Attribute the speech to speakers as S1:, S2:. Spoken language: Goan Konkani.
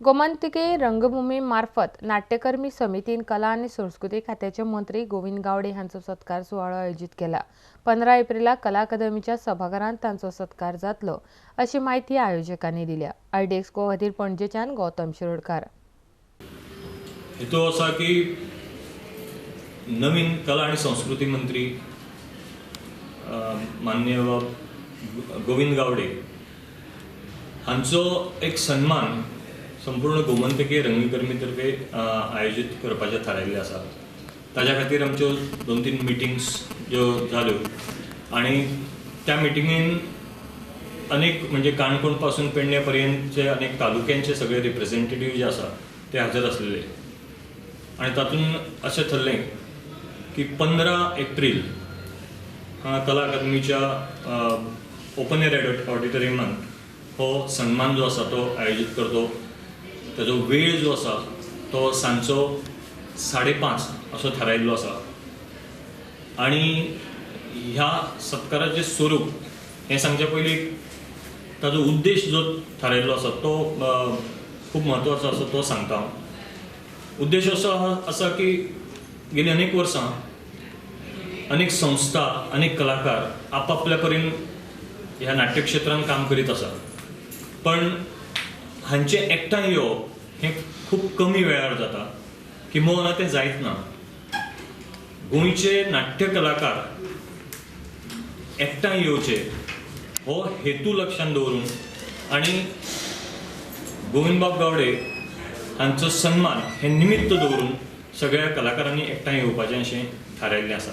S1: गोमंतकीय रंगभूमी मार्फत नाट्यकर्मी समितीन कला आनी संस्कृती खात्याचे मंत्री गोविंद गावडे हांचो सत्कार सुवाळो आयोजीत केला. 15 एप्रिलाक कला अकादमीच्या सभाघरांत तांचो सत्कार जातलो अशी म्हायती आयोजकांनी दिल्या. आयडीएक्स गोवा खातीर पणजेच्यान गौतम शिरोडकार.
S2: हेतू आसा की नवीन कला आनी संस्कृती मंत्री माननीय गोविंद गावडे हांचो एक सन्मान संपूर्ण गोमंतकीय रंगकर्मी तर्फे आयोजीत करपाचें थारायल्लें आसा. ताज्या खातीर आमच्यो 2-3 मिटिंग्स ज्यो जाल्यो आनी त्या मिटिंगेन अनेक म्हणजे काणकोण पासून पेडणे पर्यंतचे अनेक तालुक्यांचे सगळे रिप्रेझेंटेटीव जे आसा ते हजर आसलेले आनी तातूंत अशें थरलें की 15 एप्रील हांगा कला अकादमीच्या ओपन एयर ऑडिटोरियमांत हो सन्मान जो आसा तो आयोजीत करतो. ताजो वेळ जो आसा तो सांजचो 5:30 असो थारायल्लो आसा आनी ह्या सत्काराचें स्वरूप हें सांगचे पयलीं ताजो उद्देश जो थारायल्लो आसा तो खूब म्हत्वाचो आसा तो सांगता हांव. उद्देश असो आसा की गेली अनेक वर्सां अनेक संस्था अनेक कलाकार आपआपल्या परीन ह्या नाट्यक्षेत्रांत काम करीत आसा, पण हांचें एकठांय येवप हें खूब कमी वेळार जाता किंबहुना तें जायत ना. गोंयचे नाट्य कलाकार एकठांय येवचे हो हेतू लक्षांत दवरून आनी गोविंदबाब गावडे हांचो सन्मान हें निमित्त दवरून सगळ्या कलाकारांनी एकठांय येवपाचें अशें थारायल्लें आसा.